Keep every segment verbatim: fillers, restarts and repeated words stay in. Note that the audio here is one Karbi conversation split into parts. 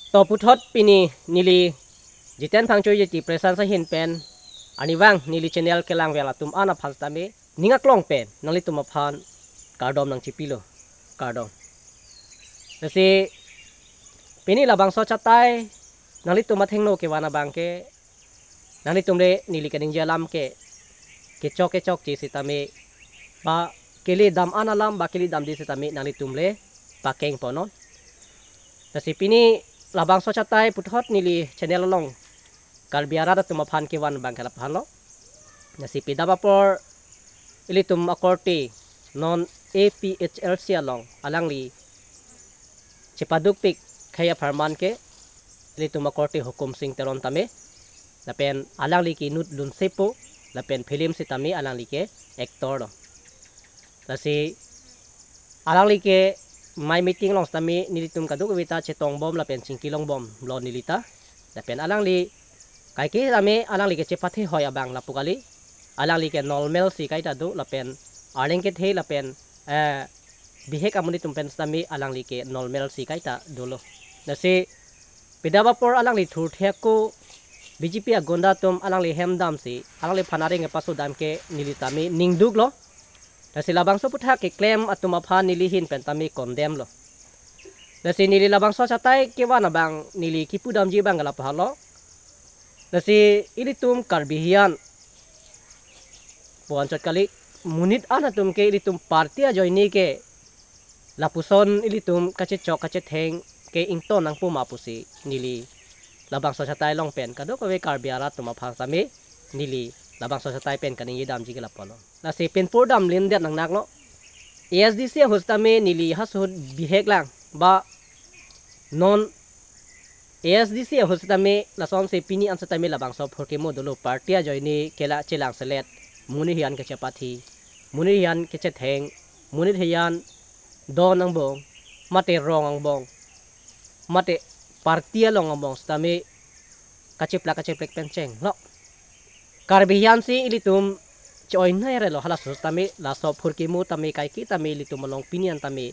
To puthot pini neli Jiten Phangcho J T Presence ahin pen arnivang neli channel kelangver atum an aphan sitame ning aklong pen nanglitum aphan kardom nangchipilo, kardom. Lasi pini labangso achatai nanglitum athengno kevan abang ke nanglitum le neli kaningje alam ke kechok kechokche sitame ba kele dam an alam ba kele damde sitame nanglitum le pakeng ponnon. Lasi pini labangso achatai puthot neli channel along Karbi arat atum aphan kevan abang ke lapu-an lo. Lasi pidap apor ilitum akorte non A P H L C along alangli chepadukpik khei apharman ke ilitum akorte Hukum Sing Teron tame, lapen alangli ke inut lunsepo, lapen film sitame alangli ke actor lo. Lasi alangli ke mai meeting along sitame nelitum kadokave ta chetongbom lapen chingki longbomlo neli ta. Lapen alangli kaike sitame alangli ke chepathe hoi abang lapu kali. Alangli ke normal si kaita do lapen arleng kethe lapen, eh, bihek amonit atum pen sitame alangli ke normal si kaita dolo. Lasi pidap apor alangli thurthek ako B J P agunda atum alangli hem damsi alangliphan areng kepaso dam ke neli tame ningduklo. Lasi labangso aputhak keklem atum aphan neli ahin pen tame condemn lo. Lasi neli labangso achatai kevan abang neli kipu damji abang ke lapu-an lo. Lasi ilitum Karbi hian pu anchot kali, monit an atum ke ilitum party ajoine ke lapuson ilitum kachechok kachetheng ke ington nangpo ma pusi neli labangso achatai along pen kadokave Karbi arat atum aphan sitame neli labangso achatai pen kaningje damji ke lapu-an lo. Lasi pinpur dam lindet nangnaklo. A S D C ahut sitame neli halaso ahut bihek lang ba non A S D C ahut sitame lasonsi pini an sitame labangso aphurkimo dolo, party ajoine ke la chelangselet, monit hian kachepathe, monit hian kachetheng, monit hian don angbong, mate rong angbong, mate party along angbong sitame kacheplak kacheplek pen chenglo. Karbi hiansi ilitum che-oinai relo halaso tame, laso aphurkimo tame kaike tame ilitum along pini an tame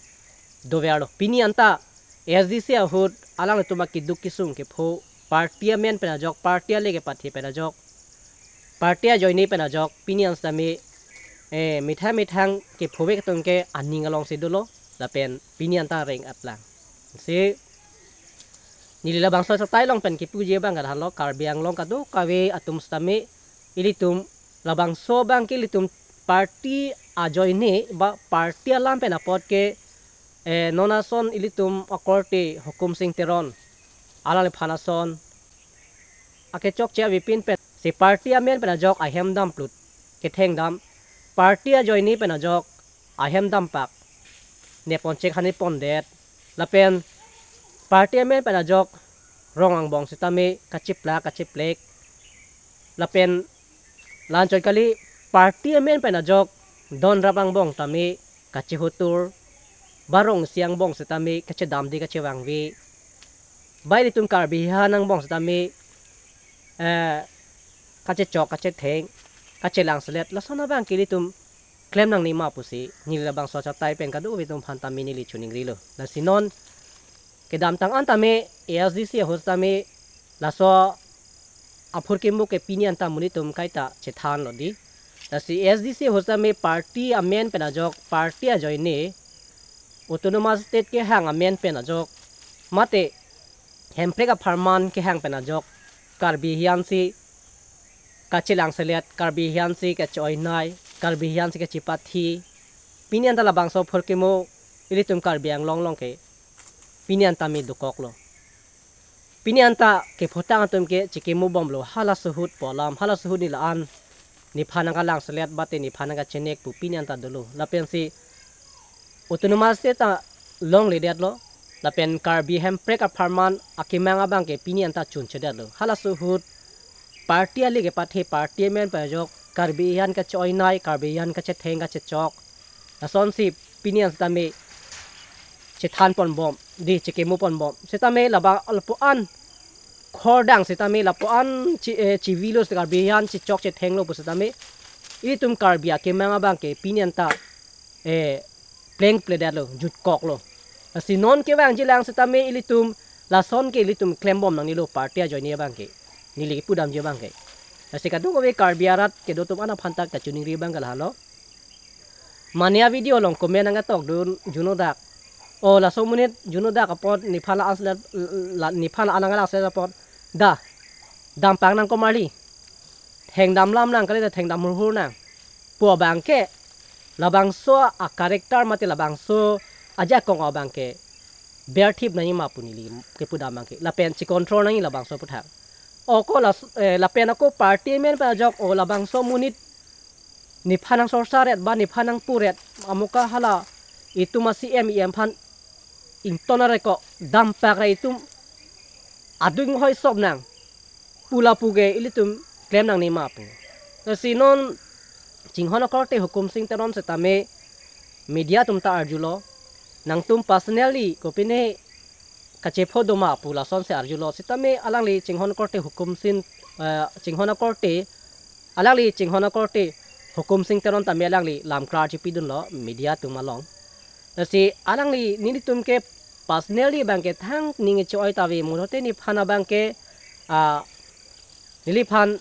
doverlo. Pini anta A S D C ahut alanglitum akeduk kesung kepho, party amen pen ajok, party ale kepathe pen ajok, party ajoine pen ajok pini an sitame, eh, methang methang kephovek atum ke aning alongsi dolo lapen pini anta reng-atlang. Si neli labangso achatai along pen kipuji abang ke lahenlo, Karbi Anglong kadokave atum sitame ilitum labangso abang ke ilitum party ajoine ba party alam pen apot ke, eh, non ason ilitum akorte Hukum Sing Teron alangliphan ason akechokche avepin pensi party amen pen ajok ahem dam plut ketheng dam, party ajoine pen ajok ahem dampak nepon chek hani pondet, lapen party amen pen ajok rong angbong sitame kacheplak kacheplek, lapen la anchot kali, party amen pen ajok don rap angbong tame kachehotur, ba rong isi angbong sitame kachedamde kachevangve, ba ilitum Karbi hian angbong sitame, eh, kachechok kachetheng, kachelangselet, lason abang ke ilitum klem nangne ma pusi neli labangso achatai pen kadokave atum aphan tame neli chiningrilo. Lasi non kedamtang an tame A S D C ahut tame laso aphurkimo ke pini anta monit atum kaita chethanlo dei. Lasi A S D C ahut tame party amen pen ajok, party ajoine, Autonomous State kehang amen pen ajok, mate Hemprek apharman kehang pen ajok, Karbi hiansi kachelangselet, Karbi hiansi kache-oinai, Karbi hiansi kachepathe, pini anta labangso aphurkimo ilitum Karbi Anglong along ke pini anta me dokoklo. Pini anta kephotang atum ke chekimobomlo, halaso ahut pu alam, halaso ahut neli la-an nephan nangkalangselet mate nephan nangkachenek pu pini anta dolo. Lapensi Autonomous State ta longledetlo, lapen Karbi Hemprek apharman akemang abang ke pini anta chunchedetlo. Halaso ahut party ale kepathe, party amen pen ajok, Karbi hian kache-oinai, Karbi hian kachetheng kachechok, lasonsi pini an sitame chethan ponbom dei, chekimo ponbom. Sitame laba lapu-an khordang sitame lapu-an chi, eh, chivilo sita Karbi hian chechok chethenglo pu sitame ilitum Karbi akemang abang ke pini anta, eh, plengpledetlo, jutkoklo. Lasi non kevangjilang sitame ilitum Lason ke ilitum klembom nangnelo party ajoine abang ke. Neli kipudamji abang ke. Lasi kadokave Karbi arat kedo atum an aphan ta kachiningri abang ke lahelo. Mane a-video along comment nangketokdun Juno dak. O laso amonit Juno dak apot nephan la-an sle-, la-, nephan la-an nanglang sle apot. Da. Dampak nangkok marli. Thengdam lam nang kali ta thengdam hurhur nang. Pu abang ke. Labangso a-character mate labangso ajakong abang ke berthip nangji ma pu neli kipudam abang ke. Lapen chicontrol nangji labangso aputhak. O ko las-, eh, lapen ako party amen pen ajok o labangso amonit nephan nangsorsaret ba nephan nangpuret amuka hala itum a-C M E M aphan ington areko dampak ra itum adung hoi sop nang pu lapu ke ilitum klem nangne ma pu. Lasi non chinghon akorte Hukum Sing Teron setame media atum ta arjulo. Nangtum personally kopine kachepho do ma pu lasonsi arjulo. Setame alangli chinghon akorte Hukum Sing, eh, chinghon akorte, alangli chinghon akorte Hukum Sing Teron tame alangli lam klar chipidunlo media atum along. Lasi alangli nelitum ke personally abang ke thang ning choi ta ave mo, te nephan abang ke, ah, neliphan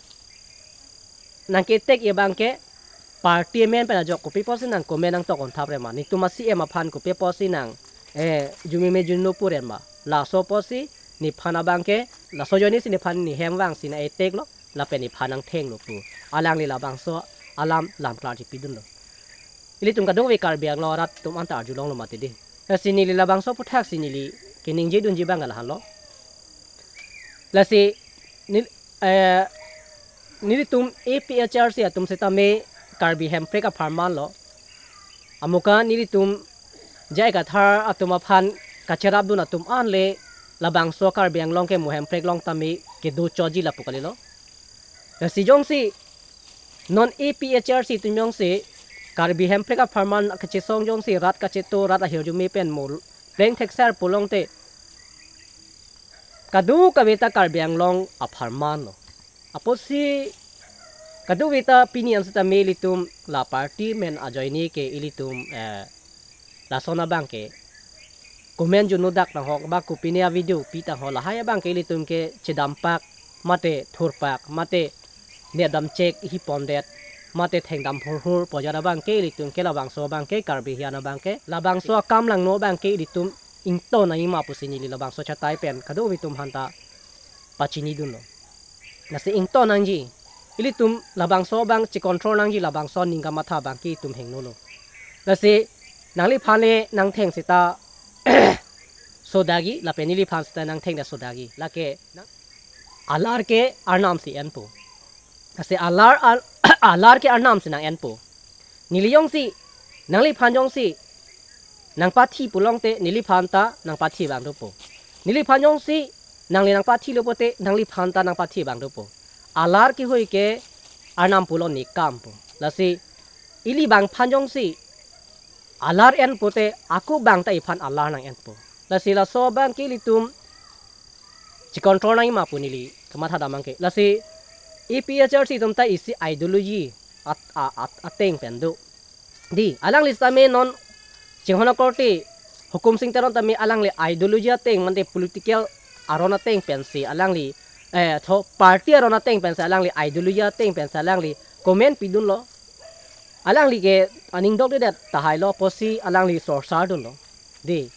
nangke-attack abang ke party amen pen ajok kopi apotsi nang comment nangtok on thap re ma. Netum a-C M aphan kopi apotsi nang, eh, jumime junno puren ma. Laso apotsi nephan abang ke, laso ajoinesi nephan nehem vangsi nang-attack lo, lapen nephan nangthenglo pu. Alangli labangso alam lam klar chipidunlo. Ilitum kadokave Karbi Anglong arat atum anta arjulonglo mati dei. Lasi neli labangso aputhak si neli keningjedunji abang ke lahenlo. Lasi nel-, eh, nelitum A P H L C atum setame Karbi Hemprek apharman lo. Amuka nelitum J I Kathar atum aphan kacherapdun atum an le labangso Karbi Anglong ke mo Hemprek along tame kedo choji lapu kalilo. Lasi jongsi non A P H L C atum jongsi Karbi Hemprek apharman kachesong jongsi rat kacheto rat ahirjume pen mo pleng thekser pulote kadokave ta Karbi Anglong apharman lo. Apotsi kadokave ta pini an setame ilitum la party amen ajoine ke ilitum, eh, lason abang ke comment Juno dak nang hok ba kopine a-video pi tang ho lahai abang ke ilitum ke chedampak mate thurpak mate nepdam chek hipondet mate thengdam hurhur pu ajat abang ke ilitum ke labangso abang ke Karbi hiyan abang ke labangso akam langno abang ke ilitum ington nangji ma pusi neli labangso achatai pen kadokave atum aphanta pachinidunlo. Lasi ington nangji. Ilitum labangso abang chicontrol nangji labangso aning kamatha abang ke itum hengnolo. Lasi nangliphan le nangtheng seta sodagi, lapen neliphan seta nangtheng ta sodagi. Lake nang-, alar ke Arnam si enpo. Lasi alar, al-, alar ke Arnam si nang enpo. Neli jongsi, nangliphan jongsi nangpathi pulote neliphan ta nangpathi abang dopo. Neliphan jongsi nangli nangpathilo pote nangliphan ta nangpathi abang dopo. Alar kehoi ke Arnam pulo ne kampo. Lasi ili abangphan jongsi alar en pote ako abang ta iphan alar nang enpo. Lasi laso abang ke ilitum chicontrol nangji ma pu neli kamatha dam abang ke. Lasi A P H L C atum ta isi ideology at-, a-, at-, ateng pen do. Dei, alangli setame non chinghon akorte Hukum Sing Teron tame alangli ideology ateng mate political aron ateng pensi alangli, eh, tho party aron ateng pensi alangli ideology ateng pensi alangli comment pidunlo. Alangli ke aning dokdedet tahai lo apotsi alangli sorsardunlo. Dei.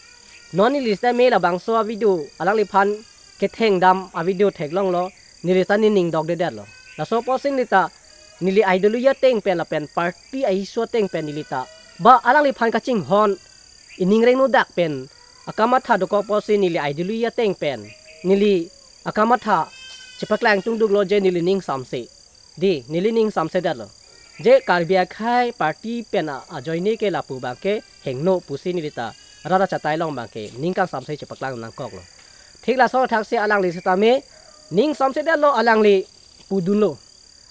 Non neli setame labangso a-video alangliphan kethengdam a-video theklonglo, neli ta nening dokdedetlo. Laso apotsi neli ta neli ideology ateng pen lapen party a-issue ateng pen neli ta ba alangliphan kachinghon ining rengno dak pen akamatha dokok apotsi neli ideology ateng pen neli akamatha chepaklang tungduklo je neli ning samse. Dei, neli ning samsedetlo. Je Karbi akhei party pen a-, ajoine ke lapu abang ke hengno pusi neli ta rat achatai along abang ke ning kangsamse chepaklang nangkoklo. Thik laso thaksi alangli setame ning samsedetlo, alangli pudunlo.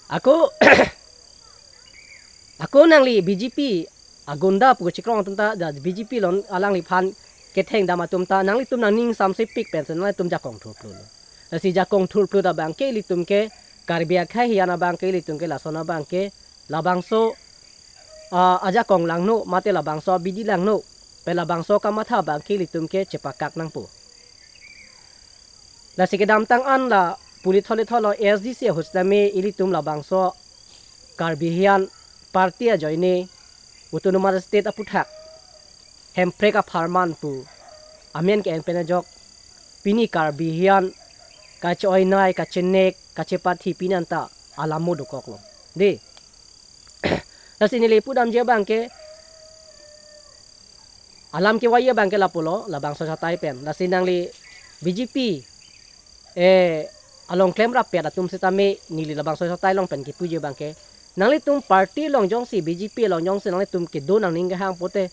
Ako, ako nangli B J P agunda pu chikrong atum ta, da B J P along alangliphan kethengdam atum ta, nanglitum nangning samsepik pensi nanglitum jakong thurplulo. Lasi jakong thurplu ta abang ke ilitum ke Karbi akhei hiyan abang ke ilitum ke lason abang ke labangso, ah, ajakong langno mate labangso abidi langno pen labangso kamatha abang ke ilitum ke chepakak nangpo. Lasi kedamtang an la puli tholi tholo A S D C ahut sitame ilitum labangso Karbi Hian Party ajoine Autonomous State aputhak Hemprek apharman pu amen ke-en pen ajok pini Karbi Hian kache-oinai, kachenek, kachepathi pini anta alam mo dokoklo. Dei. Lasi neli pudamji abang ke alam kevai abang ke lapulo, labangso achatai pen. Lasi nangli B J P, eh, along klemrappet atum sitame neli labangso achatai along pen kepuji abang ke, nanglitum party along jongsi, B J P along jongsi nanglitum kedo nangning kehang pote,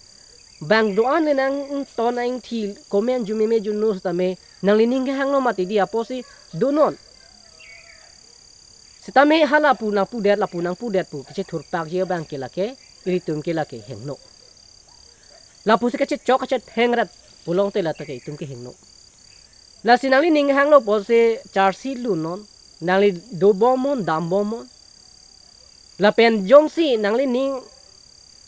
bang do-an le nangton nangthi comment jumeme juno sitame nangli ning kehanglo mati dei, apotsi donon. Sitame hala pu nangpudet, lapu nangpudet pu kachethurpakji abang ke lake, ilitum ke lake hingno. Lapusi kachechok kachethengrat pulote lata ke itum ke hingno. Lasi nangli ning hanglo apotsi charsi lunon, nangli dobomnon, dambomnon. Lapen jongsi nangli ning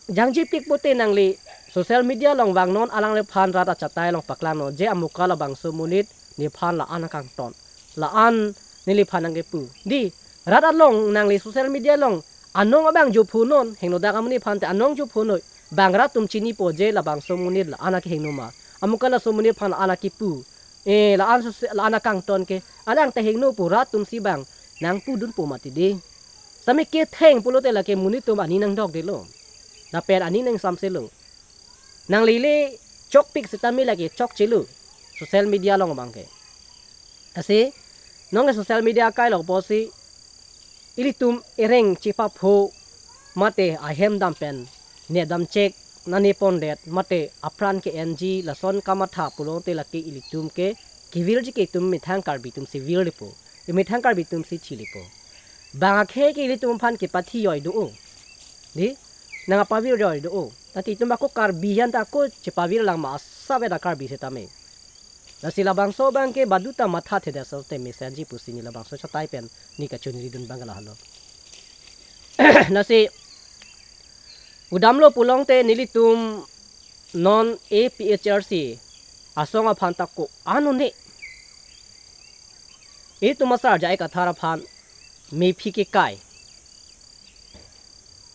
jangjipik pote nangli social media along vangnon, alangliphan rat achatai along paklangnon, je amuka labangso amonit nephan la-an akangton, la-an neliphan nangkepu. Dei, rat along nangli social media along anong abang jophunon, hingnodak amonit aphan te anong jophunon, bang rat atum chinipo je labangso amonit la-an akehingno ma, amuka laso amonit aphan la-an akepu, eh, la-an sus-, la-an akangton ke, alang ta hingno pu rat atumsi bang nangpudunpo mati dei. Tame ketheng pulote lake monit atum aning nangdokdelo, lapen aning nangsamselo. Nangli le chokpik sitame lake chokchelo social media along abang ke. Lasi nonke social media akailo apotsi ilitum ereng chepapho mate ahem dam pen ne damchek nangnepondet mate apran ke-enji lason kamatha pulote lake ilitum ke kevirji ke itum methang Karbi atumsi virlepo, methang Karbi atumsi thelepo. Bang akhei ke ilitum aphan kepathi joi do-o. Dei, nangpavir joi do-o. Tangte itum ako Karbi Hian ta ako chepavirlang ma, asap eda Karbi sitame. Lasi labangso abang ke baduta mathathedet aso te mesenji pusi neli labangso achatai pen neli kachonridun abang ke lahelo. Lasi udamlo pulote nelitum non A P H L C asong aphan ta ko-an un-e. Itum asar J I Kathar aphan mephi kekai,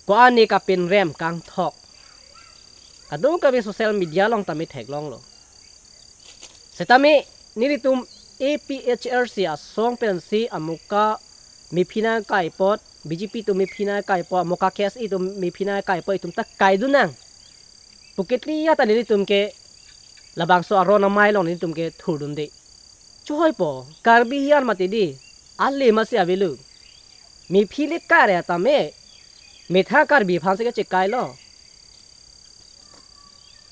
ko-an ne kapinrem kangthok, kadokave social media along tame theklonglo. Sitame nelitum A P H L C asong pensi amuka mephi nangkai apot, B J P atum mephi nangkai apot, amuka K S A atum mephi nangkai apot, itum ta kaidun nang pu ketli ya ta nelitum ke labangso aron amei along nelitum ke thurdunde. Chohoipo, Karbi Hian mati dei, ale masi avelo. Mephi le kare tame methang Karbi aphansi kachekailo.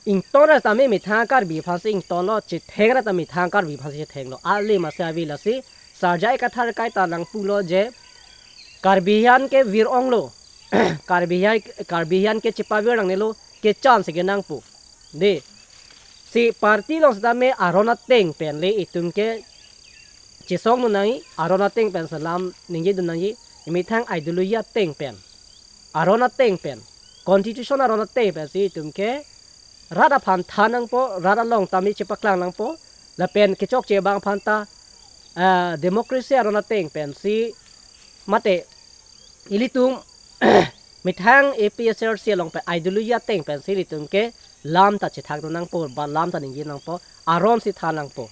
Ingtonra tame methang Karbi aphansi ingtonlo, chethengrat tame methang Karbi aphansi chethenglo. Ale masi ave. Lasi sar J I Kathar kaita nangpulo je Karbi Hian ke vir-onglo. Karbi Hian, Karbi Hian ke chepavir nangnelo, kechansi kenangpo. Dei, si party along sitame aron ateng pen le itum ke chesongdun nangji, aron ateng pen si lam ningjedun nangji, methang ideology ateng pen, aron ateng pen, constitution aron ateng pensi itum ke rat aphan than nangpo, rat along tame chepaklang nangpo, lapen kechokche abang aphan ta, ah, democracy aron ateng pensi mate ilitum methang A P H L C along pen ideology ateng pensi ilitum ke lam ta chethakdun nangpo, ba lam ta ningje nangpo, aron si than nangpo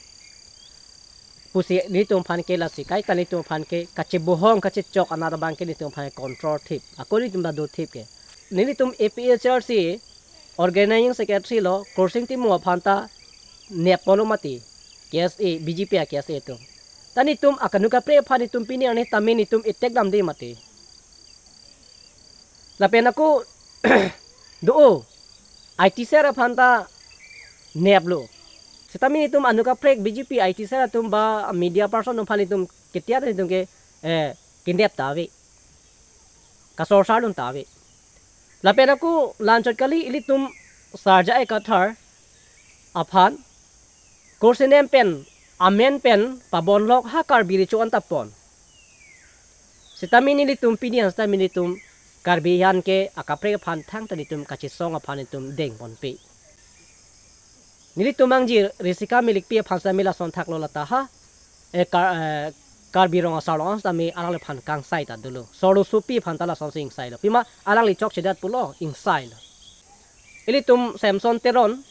pusi nelitum aphan ke lasi kaita nelitum aphan ke kachebohong kachechok anat abang ke nelitum aphan control thip. Ako nelitum ta dothip ke. Nelitum A P H L C organizing secretary lo Khorsing Timung aphan ta nepponlo mati, K S A, B J P a K S A atum. Ta nelitum akanu kaprek aphan nelitum pini arni tame nelitum attack damde mati. Lapen ako do-o, I T cell aphan ta neplo. Sitame nelitum anu kaprek B J P I T cell atum ba media person atum aphan nelitum ketia nelitum ke, eh, kenep ta ave, kasorsardun ta ave. Lapen ako la-anchot kali, ilitum sar J I Kathar aphan kursi nem pen, amen pen pabonlok ha Karbi Recho an ta pon. Sitame nelitum pini an sitame nelitum Karbi Hian ke akaprek aphan thangta nelitum kachesong aphan nelitum dengponpe. Nelitum angji Risika Milikpi aphan sitame lason thaklo lata ha. eh, Kar-, eh, Karbi Rong Asar along setame alangliphan kangsai ta dolo. Sorosopi aphan ta lasonsi ingsailo. Pima alangli chokchedet pulo, ingsailo. Ilitum Samson Teron,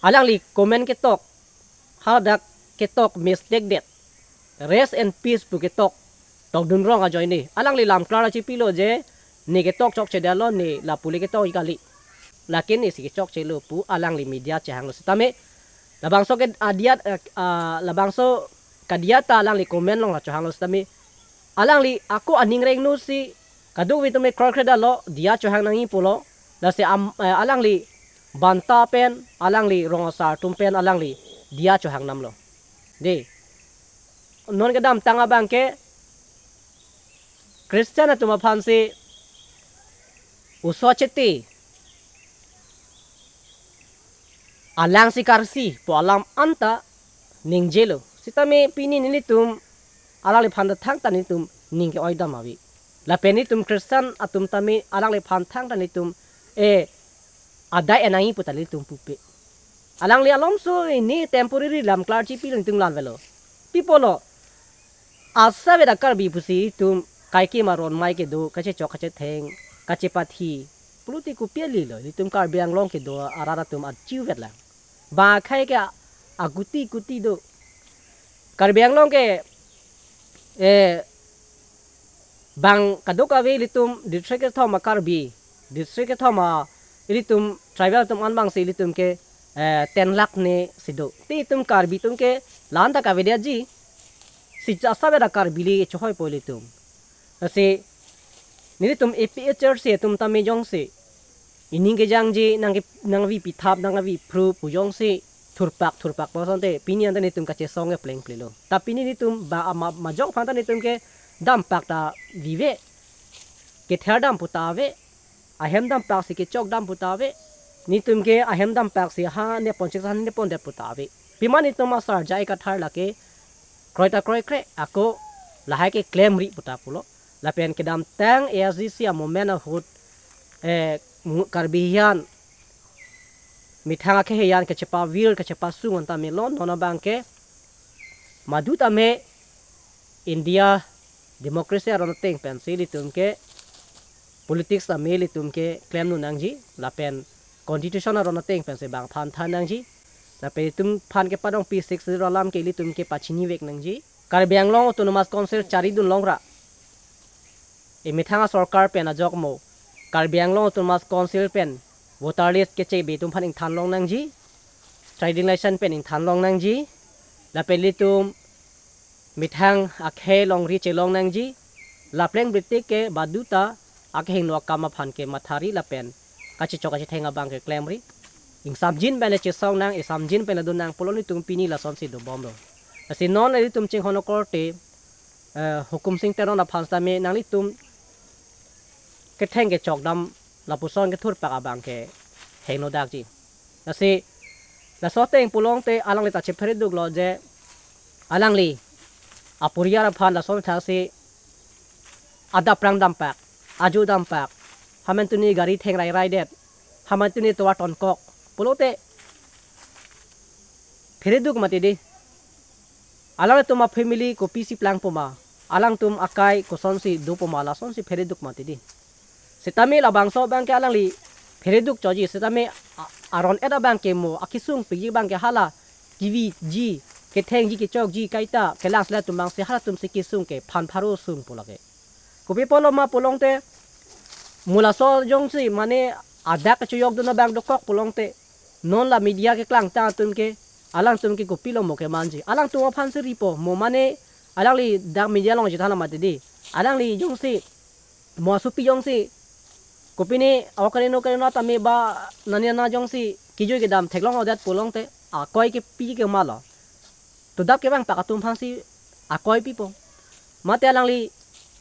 alangli comment ketok, hadak ketok mistake det. Rest in peace pu ketok, tokdun rong ajoine. Alangli lam clear chipilo je, ne ketok chokchedetlo, ne lapu le ketok ik kali. Lake nesi kechokchelo pu alangli media chehanglo setame, labangso ke adiat, eh, ah, labangso kadiat ta alangli comment along la chohanglo setame, alangli ako aning rengno si kadokave atum me kroikredetlo, diya chohang nangji pulo. Lasi am, eh, alangli banta pen, alangli rong asar atum pen alangli diya chohang namlo. Dei. Non kedamtang abang ke Christian atum aphansi oso achiti, alang si karsi pu alam anta ningjelo. Setame pini nelitum alangliphan ta thangta nelitum ning ke-oidam ave. Lapen nelitum Christian atum tame alangliphan thangta nelitum, eh, adai enangji pu ta nelitum pupe. Alangli alomso ini temporary lam clear chipi nelitum lang avelo. Pi pulo, asap eda Karbi pusi itum kaike maron mai kedo, kachechok kachetheng, kachepathi, pulote kopi alilo, itum Karbi Anglong kedo arat atum achiuvet lang. Bang akhei ke aguti guti do. Karbi Anglong ke, eh, bang kadokave ilitum district kethom a Karbi, district kethom a ilitum tribal atum an abangsi ilitum ke, eh, ten lakh ne si do. Te itum Karbi atum ke la-an ta kavedetji. Si asap eda Karbi le chohoipo ilitum. Lasi nelitum A P H L C atum tame jongsi ining kejangji nang ke, nangvi pithap, nangvi phru pu jongsi thurpak thurpak pu asonte pini anta nelitum kachesong ke plengplelo. Ta pini nelitum ba ama majok aphan ta nelitum ke dampak ta vive, ketherdam pu ta ave, ahem dampak si kechokdam pu ta ave. Nelitum ke ahem dampak si ha nepon chiksa nepon det pu ta ave. Pima nelitum asar jai kathar lake kroi ta kroikre, ako lahai ke klemri pu ta pulo. Lapen kedamtang A S D C a movement ahut, eh, mu-, Karbi hiyan, methang akhei hiyan kachepavir kachepasung anta melon, non abang ke madu tame India democracy aron ateng pensi ilitum ke politics tame ilitum ke klemdun nangji, lapen constitution aron ateng pensi bang aphan than nangji. Lapen itum aphan kepadongpi six zero alam ke ilitum ke pachinivek nangji. Karbi Anglong Autonomous Council charidun longra, emethang asorkar pen ajok mo Karbi Anglong Autonomous Council pen voter list kechebe atum aphan ingthan long nangji, trading license pen ingthan long nangji, lapen ilitum methang akhei longri chelong nangji, lapleng britik ke baduta akehingno akam aphan ke mathari lapen kachechok kachetheng abang ke klemri. Ingsamjin pen le chesong nang, ingsamjin pen le dun nang pulo nelitum pini lasonsi dobomlo. Lasi non ilitum chinghon okorte, eh, Hukum Sing Teron aphan setame nanglitum ketheng kechokdam lapuson kethurpak abang ke hingno dakji. Lasi laso ateng pulote alangli ta chephereduklo je alangli aporiyar aphan lason thaksi adap prang dampak, aju dampak, haman tuni gari theng rai rai det, haman tuni tovar tonkok pulote phereduk mati dei. Alangtum a family kopisi plangpo ma, alangtum akai kosonsi dopo ma, lasonsi phereduk mati dei. Setame labangso abang ke alangli phereduk choji, setame a-, aron et abang ke mo akesung piji abang ke hala keviji, kethengji, kechokji kaita kelang sela atum abangsi halatumsi kesung ke phan pharo sung pu lake. Kopi pulo ma pulote, mo laso jongsi mane adak kechojokdun abang dokok pulote, non la media keklangtang atum ke, alangtum ke kopilo mo kemanji. Alangtum aphansi ripo, mo mane alangli dak media along chethan mati dei. Alangli jongsi mo asopi jongsi kopine awa kareno kareno tame ba nani ana jongsi kejui kedam theklong odet pulote, akoi kepi kemalo. Todap kevangpak atum aphansi akoi pipo. Mate alangli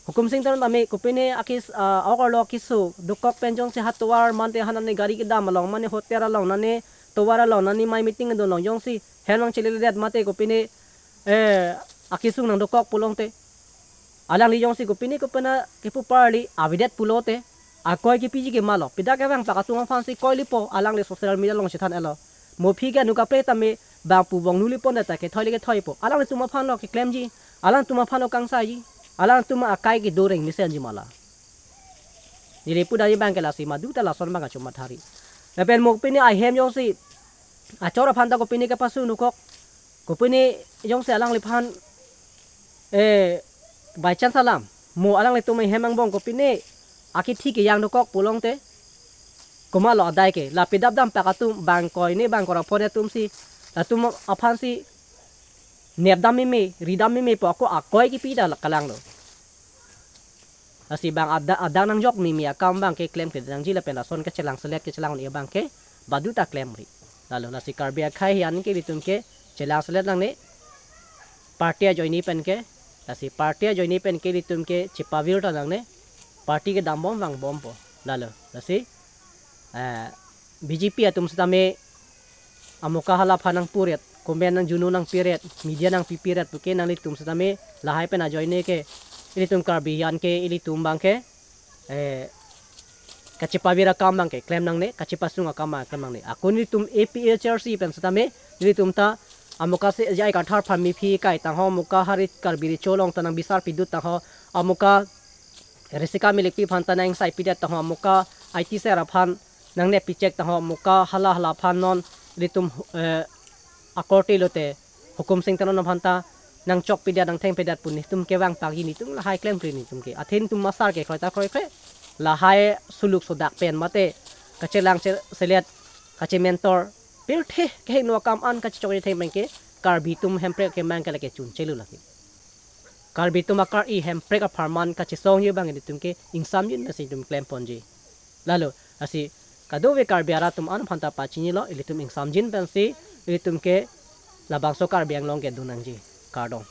Hukum Sing Teron tame kopine akis, ah, awa karlo keso dokok pen jongsi ha tovar mate ha nani gari kedam along, mane hotel along, nani tovar along, nani mai meeting do along jongsi hem nangcheledet mate kopine, eh, akesung nangdokok pulote, alangli jongsi kopine kopine kepu parli avedet pulote, akoi kepiji kemalo. Pida kevangpak atum aphansi koilipo, alangli social media along chethan-etlo. Mo aphi ke anu kaprek tame Bang pu bong nuli pon ta kethoi le kethoi po. Alanglitum aphan lo keklemji. Alangtum aphan lo kangsaiji. Alangtum akai kedo reng mesenji ma la. Neli pudamji abang ke lasi madu ta lason abang kachomathari. Lapen mo kopine ahem jongsi achor aphan ta kopine kepasu nukok. Kopine jongsi alangliphan, eh, by chance alam, mo alanglitum ahem angbong kopine akithi kejang dokok pulote, komatlo adai ke, la pedap dampak atum bang koine bang kora phone atumsi, latum aphansi nepdam meme, ridam meme pu ako akoi kipi ta kalang lo. Lasi bang ada, adang nangjok meme akam abang ke klemkle nangji lapen lason kechelang selet kechelang un-e abang ke badu ta klemri. Lalo lasi Karbi akhei an ke ilitum ke chelang selet nangne, party ajoine pen ke, lasi party ajoine pen ke ilitum ke chepavir ta nangne, party kedam bom vangbompo. Lalo lasi, eh, B J P atum setame amuka hala aphan nangpuret, comment nangjunu nangpiret, media nangpipiret puke nanglitum setame lahai pen ajoine ke ilitum Karbi an ke ilitum abang ke, eh, kachepavir akam abang ke klem nangne, kachepasung akam abang klem nangne. Ako nelitum A P H L C pen setame nelitum ta amuka Sejai Kathar aphan mephi kai tangho, amuka hari Karbi Recho along ta nangbisar pidut tangho, amuka Jessica Melipi aphan ta nang-ingsai pidet tangho, amuka I T sir aphan nangnep pichek tangho, amuka hala hala aphan non ilitum, eh, akorte lote Hukum Sing Teron aphan ta nangchok pidet nangtheng pidet pu nelitum kevang pakji, nelitum lahai klemkle nelitum ke. Athe nelitum asar ke kroita kroikre. Lahai suluk sodak pen mate kachelang che-, selet, kachementor, pirthe kehingno akam an kachechok theng pen ke Karbi atum hemprek ke abang ke lake chunchelu lake. Karbi atum akar-i hemprek apharman kachesongji abang ilitum ke ingsamjin pensi ilitum klemponji. Lalo lasi kadokave Karbi arat atum an aphan ta pachinilo, ilitum ingsamjin pensi ilitum ke labangso Karbi Anglong ke dun nangji. Kardom.